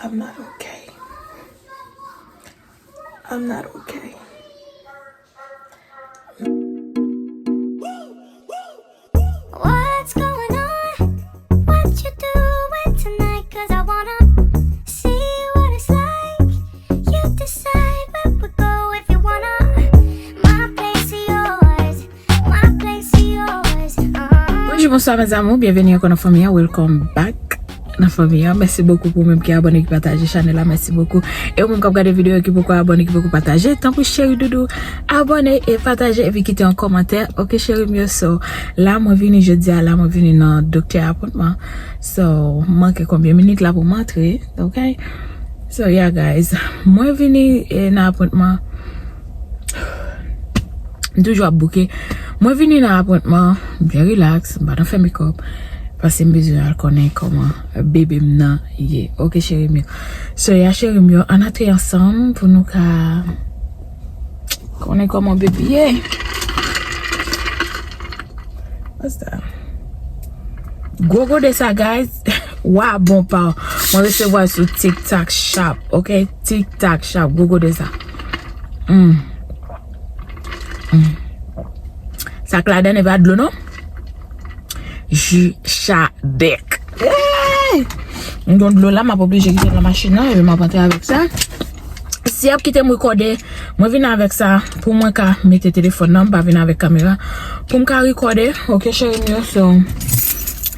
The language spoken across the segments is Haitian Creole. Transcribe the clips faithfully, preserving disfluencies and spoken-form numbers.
I'm not okay. I'm not okay. What's going on? What you doing tonight? 'Cause I wanna see what it's like. You decide where we go if you wanna. My place is yours. My place is yours. Uh. Bonjou, bonswa, mes amours. Byenveni ankò nan fanmi an. Welcome back nan fanmi an. Mèsi bokou pou ou menm ki abòne, ki pataje chanèl la. Mèsi bokou. E ou menm k ap gade videyo ki poko abòne, ki poko pataje, tanpri cheri doudou, abòne e pataje epi kite yon kòmantè. Oke, cheri m yo, so, la mwen vini jodi a, la mwen vini nan doktè apwentman. So, manke konbyen minit la pou m antre, oke? So, yeah, guys, mwen vini, eh, nan apwentman. M toujou ap bouke. Mwen vini nan apwentman byen rilaks, m pa nan fè makeup, paske m bezwen al konnen kòman bebe m nan ye. Oke, cheri m yo. So, yeah, cheri m yo, ann antre ansanm pou nou ka konnen kòman bebe ye. What's that? Gwo gode sa, guys. Wa bon pa. Mwen resevwa sou TikTok Shop, oke? TikTok Shop, gwo gode sa. Mm. Mm. Sa k ladan e pa dlo non. Ji chadèk. Hey! M gen dlo la, m ap oblije kite nan machin nan, epi m ap antre avèk sa. Si y ap kite m rekòde, mwen vin avèk sa pou mwen ka mete telefòn nan, m pa vin avèk kamera. Pou m ka rekòde, oke, cheri m yo, so,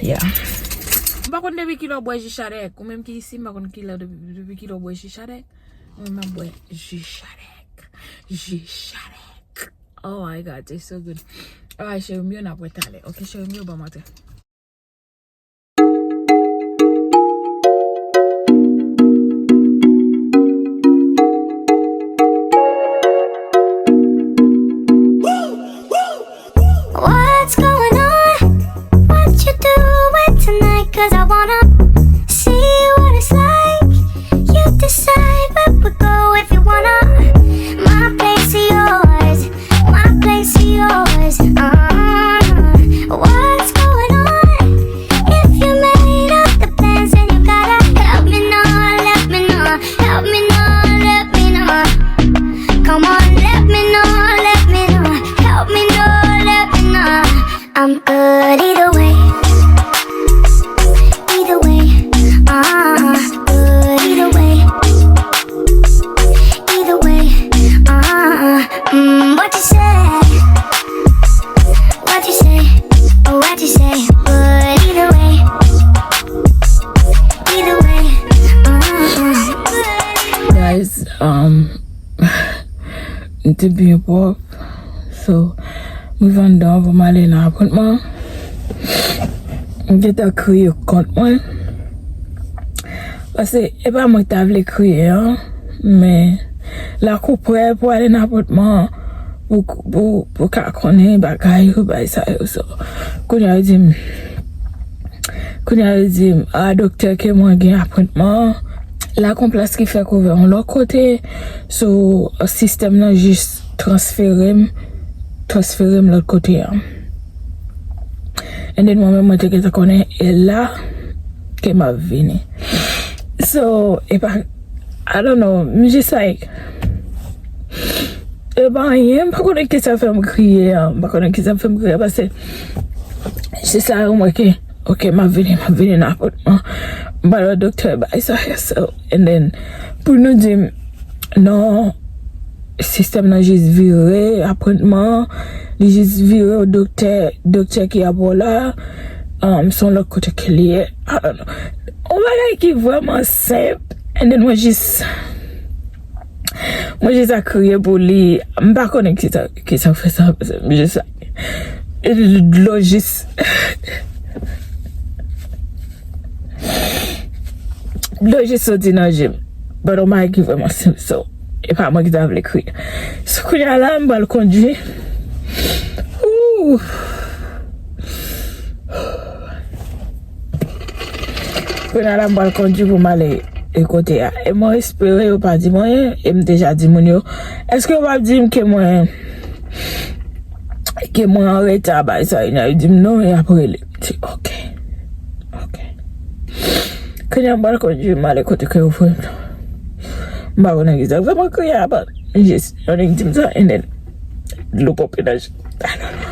yeah. M pa konn depi kilè w bwè ji chadèk, ou menm ki isi, m pa konn kilè, depi, depi kilè w bwè ji chadèk. Mwen, m ap bwè ji chadèk. Ji chadèk. Oh my God, it's so good. Alright, cheri m yo, n ap wè talè. Oke, cheri m yo, ban m antre. What's going on? What you doing tonight? 'Cause I wanna see what it's like. You decide where we go if you wanna. My place is yours. My place is yours. Uh, what's going on? If you made up the plans, then you gotta help me know, let me know, help me know, let me know. Come on, let me know, let me know, help me know, let me know. I'm good either way. Either way, uh, good either way. Either way, uh, mm, what you say? What you say? Oh, what you say? But either way, either way, uh, uh. Guys, um, m te byen pwòp. So, m rive anndan pou m ale nan apwentman. M gentan kriye kont mwen. Paske e pa mwen ki ta vle kriye an, men lakou prè pou ale nan apwentman pou, pou, pou ka konnen bagay yo, bagay sa yo. So, kounye a yo di m, kounye a yo di m, a, doktè, ke mwen gen apwentman. La gon plas ki fèk ouvè yon lòt kote. So, sistèm nan jis transfere m, transfere m lòt kote a. And then mwen menm, mwen te gentan konnen e la ke m ap vini. So, e pa, I don't know, m jis like, e pa anyen, m pa konnen kisa fè m kriye a, m pa konnen kisa fè m kriye a, paske jis la, mwen ke, oke, m ap vini, m ap vini nan apwentman. M pral wè doktè, bagay sa, so, and then, pou nou di m, non, sistèm nan jis vire, apwentman, li jis vire, doktè, doktè ki ap wè w la, um, se yon lòt kote ke li ye. I don't know. Yon bagay ki vrèman senp, and then mwen jis, mwen jis ap kriye pou li, m pa konnen kisa, kisa fè sa, m jis, dlo jis, dlo jis soti nan je m. But yon bagay ki vrèman senp, so, e pa mwen ki ta vle kriye. So, kounye a la, m pral kondui. Ooh. Kounye a la, m pral kondui pou m ale e kote a. E mwen espere yo pa di m anyen, e m deja di moun yo. Èske yo p ap di m ke mwen, ke mwen an reta, bagay sa, yo di m non, e apre li. M di, oke. Oke. Kounye a m pral kondui m ale kote ke yo voye m nan. M pa konnen kisa. Vrèman kounye a pa. Jis, yon nèg di m sa, and then, dlo pope nan je. I don't know.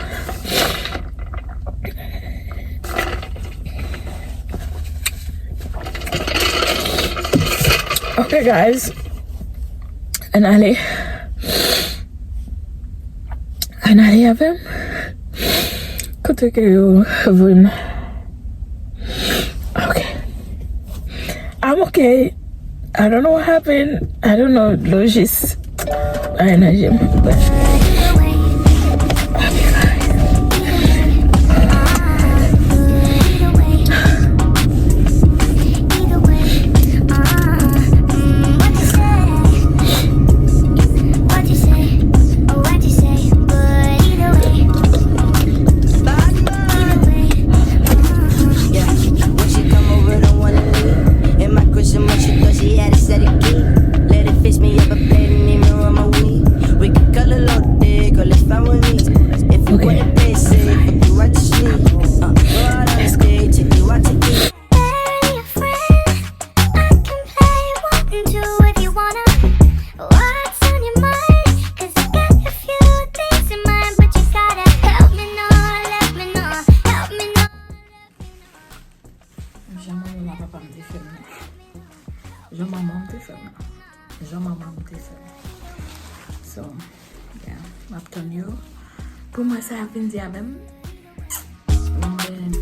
Ok, guys. Ann ale. Ann ale avè m. Kote ke yo voye m nan. Ok. I'm okay. I don't know what happened. I don't know. Dlo jis. Ay, nan je m. But Jan manmi m ak papa m te fè m nan. Jan manman m te fè m nan. Jan manman m te fè m. So, yeah, m ap tann yo. Pou mwen, sa y ap vin di a menm. Mwen,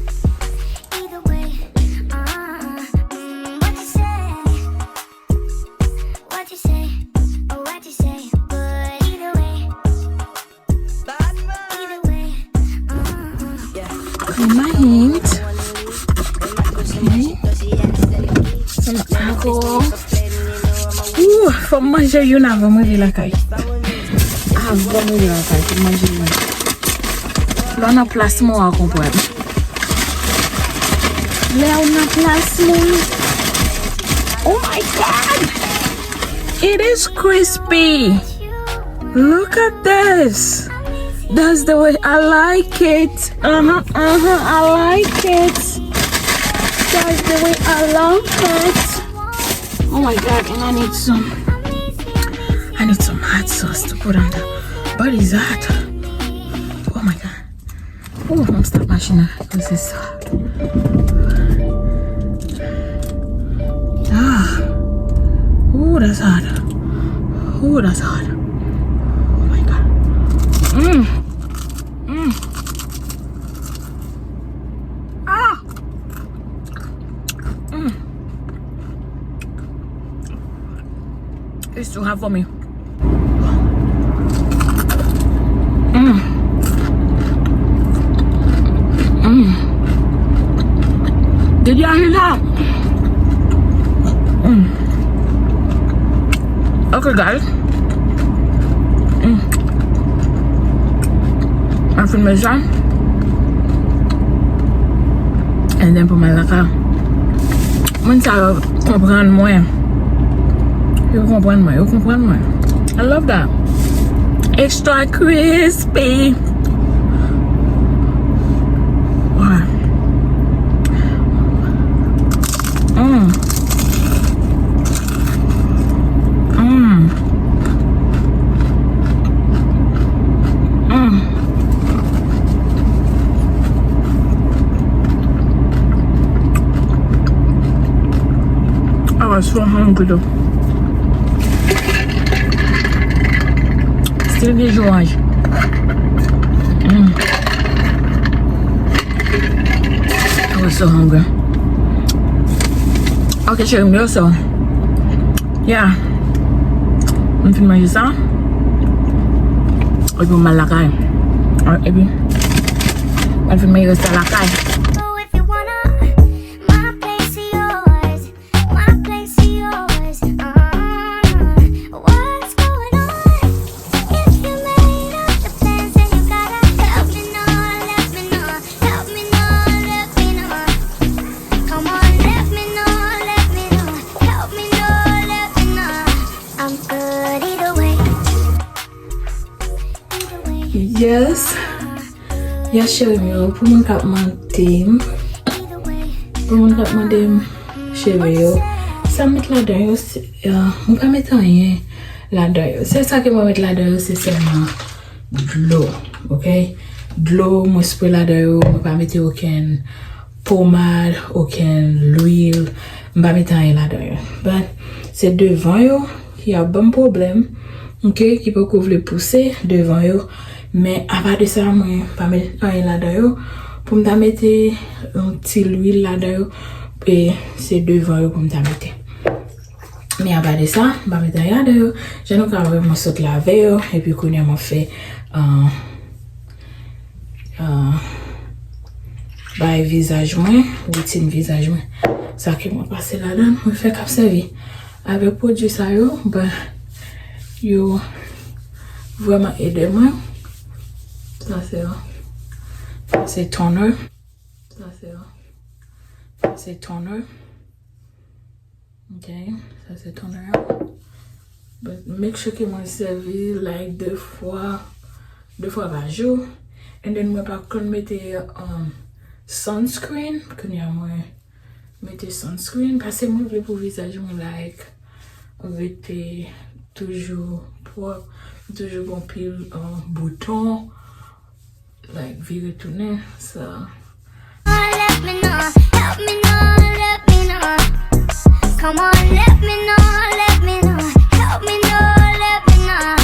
Ann manje. Ann ako. Ooh, fò m manje youn avan m rive lakay. Avan m rive lakay, fò m manje youn. Lè w nan plas mwen, w a konprann. Lè w nan plas mwen. Oh my God! It is crispy. Look at this. That's the way I like it. Uh-huh, uh-huh, I like it. That's the way I love it. Oh my God, and I need some, I need some hot sauce to put on the, but it's hot. Oh my God. Ooh, I'm stop machin nan. This is hot. Ah. Ooh, that's hot. Ooh, that's hot. Oh my God. Mm. Mm. Ah. Mm. It's too hot for me. Mm. Mm. Did y'all hear that? Mm. Okay, guys. Mm. Mwen fin manje sa. And then pou mwen lakay. Moun sa yo konprann mwen. Yo konprann mwen. Yo konprann mwen. I love that. Extra crispy. Wow. Mm. Mm. Mm. I was so hungry though. Still get orange. Mm. I was so hungry. Ok, cheri m yo, so. Yeah. M fin manje sa. Epi m al lakay. Epi, m fin manje sa lakay. My place is yours. Uh, what's going on? If you made up the plans, then you gotta help me know, let me know, help me know, let me know. Come on, let me know, let me know, help me know, let me know. I'm good either way. Either way. Yes. Yes, cheri m yo, pou moun k ap mande m, pou moun k ap mande m, Cheve yo. Sa m met ladan yo, se, euh, mwen pa met anyen ladan yo. Sèl sa ke mwen met ladan yo, se sèlman dlo, ok? Dlo, mwen spre ladan yo, mwen pa mete okenn pomad, okenn lwil, m pa mete anyen ladan yo. But, se devan yo ki ap ban m pwoblèm, ok, ki poko vle pouse devan yo. Men apa de sa, mwen pa met anyen ladan yo. Pou m ta mete yon ti lwil ladan yo, e se devan yo pou m ta mete. Men apa de sa, m pa met anyen ladan yo. Jan nou ka wè, mwen sot lave yo, epi kounye a mwen fè, euh, euh, bay vizaj mwen, woutin vizaj mwen. Sa ke mwen pase ladan, mwen fè k ap sèvi avèk pwodui sa yo, ben, yo vrèman ede mwen. Sa se, sa se toner. Sa se, sa se toner. Ok, sa se toner an. But make sure ke mwen sèvi, like, de fwa, de fwa pa jou. And then mwen pa konn mete, um, sunscreen. Kounye a mwen mete sunscreen. Paske mwen vle pou vizaj mwen, like, rete toujou pwòp, toujou gon pil, um, bouton. Like, vire tounen, so. Let me know, help me know, let me know. Come on, let me know, let me know. Help me know, let me know.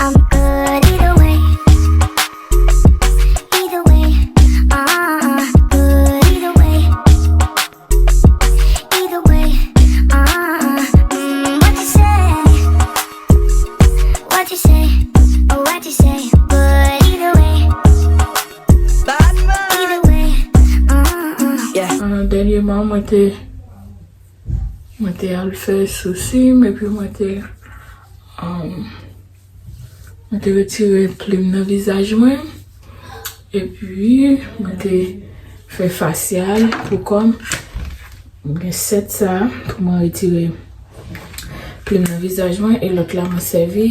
I'm good either way. Either way, uh, good either way. Either way, uh, mm, what you say? What you say? Oh, what you say? But either way, either way, uh, uh. Yeah. Euh, dènyèman, mwen te, mwen te al fè sousi m, epi mwen te, euh, mwen te retire plim nan vizaj mwen. Epi, mwen te fè fasyal pou kò m. Mwen gen sèt sa pou mwen retire plim nan vizaj mwen. E lòt la, mwen sèvi,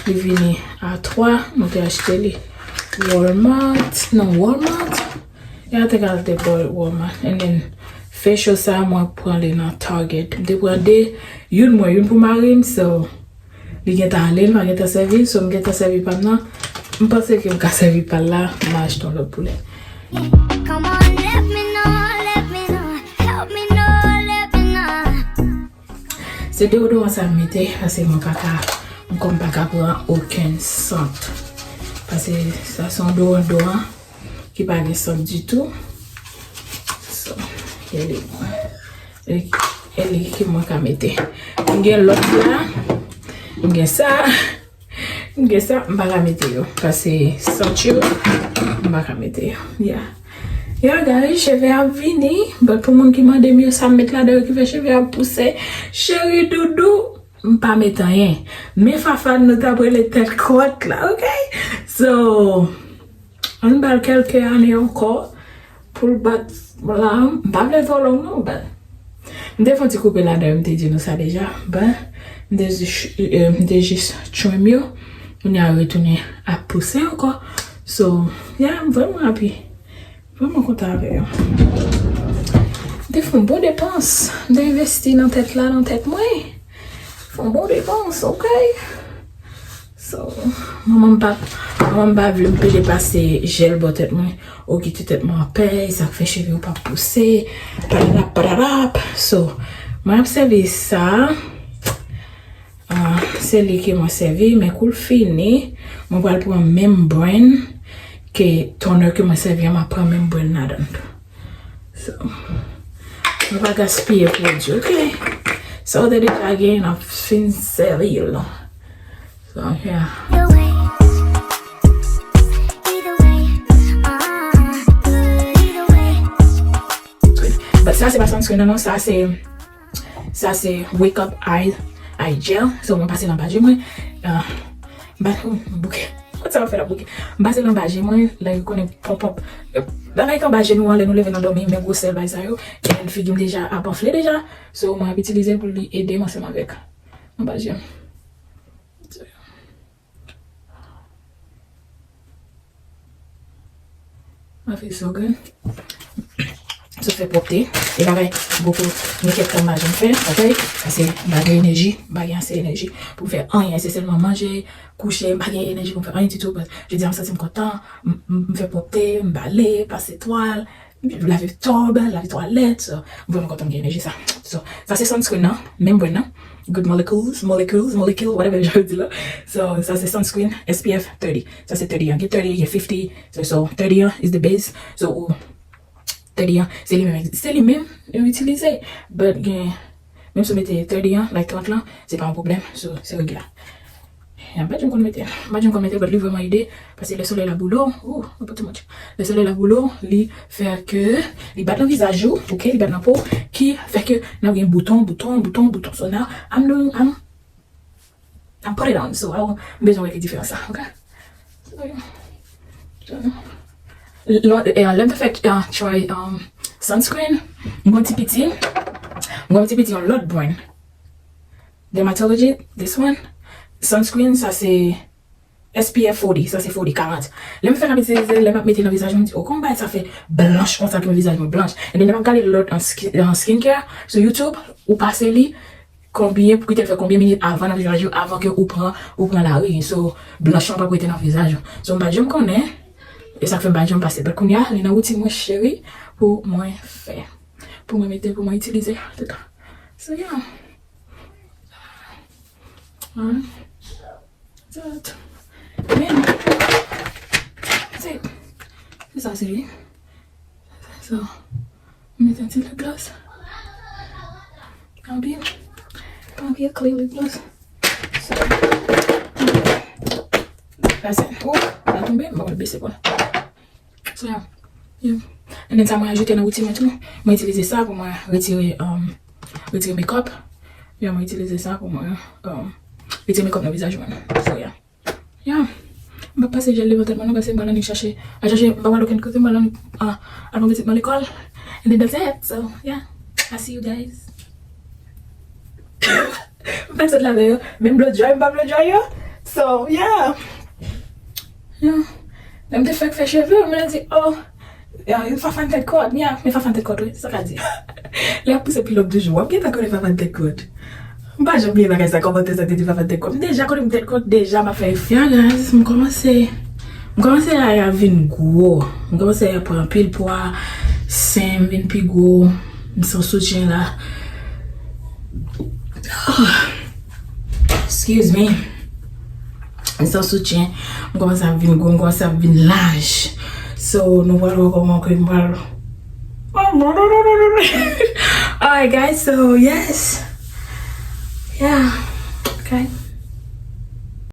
li vini a twa. Mwen te achte li Walmart. Non, Walmart. E a te kalte bò Walmart. And then, facial sa, mwen pran li nan Target. Mwen te pran de, youn mwen, youn pou mari m, so, li gentan ale, li pa gentan sèvi l, so m gentan sèvi pa m nan. M panse ke m ka sèvi pa l la, m a achte yon lòt pou li. Come on, let me know, let me know, help me know, let me know. Se deodoran sa m mete, paske mwen pa ka, m konn pa ka pran okenn sant. Paske sa se yon deodoran ki pa gen sant ditou. So, e li, e li, e li ke mwen ka mete. M gen lòt la, m gen sa, m gen sa, m pa ka mete yo. Paske sant yo, m pa ka mete yo. Yeah. Yeah, guys, cheve ap vini. But pou moun ki mande m yo, sa m met ladan yo ki fè cheve ap pouse. Cheri doudou, m pa met anyen. Men Fafane nou t ap rele tèt kòt la, ok? So, ann ba l kèlke ane ankò pou l bat la. M pa vle twò long non, but m te fè yon ti koupe ladan yo, m te di nou sa deja, but m te jis, euh, m te jis trim yo. Kounye a retounen ap pouse ankò. So, yeah, m vrèman happy. Vrèman kontan avè yo. M te fè yon bon depans. M te envesti nan tèt la, nan tèt mwen. Fè yon bon depans, ok? So, manman m pa, manman m pa vle m pede pase jèl bò tèt mwen. Ou kite tèt mwen an pèy, sa k fè cheve yo pa pouse. Patarap, patarap. So, mwen ap sèvi sa. Ah, se li ke mwen sèvi, men kou l fini, mwen pral pran menm brand ke toner ke mwen sèvi an, m ap pran menm brand ladan l tou. So, nou pa gaspiye pwodui, ok? Sa w te deja gen, n ap fin sèvi l. So, yeah. But sa se pa sunscreen non, non, sa se, sa se wake up eye, eye gel. So, mwen pase nan baje mwen. Ah, m pa, bouke. Kot sa w fè la bouke? M pase nan baje mwen, lè yo konnen ponpon. Bagay k anba je nou an, lè nou leve nan dòmi, men gwosè bagay sa yo. E figi m deja ap anfle deja. So, mwen ap itilize l pou li ede m ansanm avèk anba je m. I feel so good. Sot fè pwòpte, e bagay, bokou, gen kèk tan m pa janm fè, ok? Paske m pa gen enèji, m pa gen ase enèji pou m fè anyen, se sèlman manje, kouche, m pa gen enèji pou m fè anyen ditou, but jodi a m santi m kontan, m, m, m fè pwòpte, m bale, pase twal, lave tòb, lave twalèt, so, m vrèman kontan m gen enèji sa. So, sa se sunscreen nan, menm brand nan, Good Molecules, Molecules, Molecule, whatever jan yo di la. So, sa se sunscreen S P F thirty. Sa se thirty an, gen thirty, gen fifty, so, so thirty an is the base. So, ou thirty an, se li menm, se li menm yo itilize. But gen, menm si w mete thirty an, like trant lan, se pa yon pwoblèm. So, se regle la. Ya, m pa janm konn mete l. M pa janm konn mete l, but li vrèman ede. Paske lè solèy la boule w, ooh, not too much. Lè solèy la boule w, li fè ke, li bat nan vizaj ou, ok, li bat nan po, ki fè ke n ap gen bouton, bouton, bouton, bouton. So now, I'm doing, I'm, I'm put it on. So, I, m bezwen wè ki diferans sa, ok? So, so, lè, eh, lè m te fè, eh, try, um, sunscreen, m gon ti piti, m gon ti piti yon lòt brand. Dermatology, this one. Sunscreen, sa se S P F forty, sa se forty, karant. Lè m fè m ap itilize, lè m ap mete nan vizaj mwen, m di, oh, kòman bagay sa fè blanch konsa, ke vizaj mwen blanch. And then lè m ap gade lòt an skin, an skincare, sou YouTube, ou pase li, konbyen, pou kite l fè konbyen minit avan nan vizaj ou, avan ke ou pran, ou pran lari. So, blanch lan p ap rete nan vizaj ou. So, m pa janm konnen, e sa k fè m pa janm pase. But kounye a, li nan woutin mwen cheri, pou mwen fè. Pou mwen mete, pou mwen itilize, toutan. So, yeah. Alright. Zot. Men, se, se sa, se li. So, m met yon ti lip gloss. Pa bliye, pa bliye clear lip gloss. So, pase. Oh, sa tonbe, m pa wè l bese pou l. So, yeah. Yeah. And then sa mwen ajoute nan woutin mwen tou. Mwen itilize sa pou mwen retire, um, retire makeup. Yeah, mwen itilize sa pou mwen, um, retire makeup nan vizaj mwen. So, yeah. Yeah. M pa pase jèl devan tèt mwen non, paske m pral annik chache, al chache, m pa pral okenn kote, m pral annik, ah, al pran pitit mwen lekòl. And then that's it. So, yeah. I see you guys. M pa sot lave yo. Menm blow dry, m pa blow dry yo. So, yeah. Yeah. Lè m te fèk fè cheve, m te di, oh, yeah, yon fafan tèt kòd. Yeah, men fafan tèt kòd, wi, sa ka di. Lè y ap pouse pilòp toujou, w ap gentan konnen fafan tèt kòd. M pa janm bliye bagay sa, kòmantè sa te di fafan tèt kòd. M deja konnen m tèt kòd, deja m ap fè efò. Yeah, guys, m kòmanse, m kòmanse a, a vin gwo. M kòmanse a pran anpil pwa, sen m vin pi gwo. M san soutyen la. Excuse me. M san soutyen. M kòmanse ap vin gwo, m kòmanse ap vin laj. So, nou pral wè kòman ke m pral. Alright, guys, so, yes. Yeah.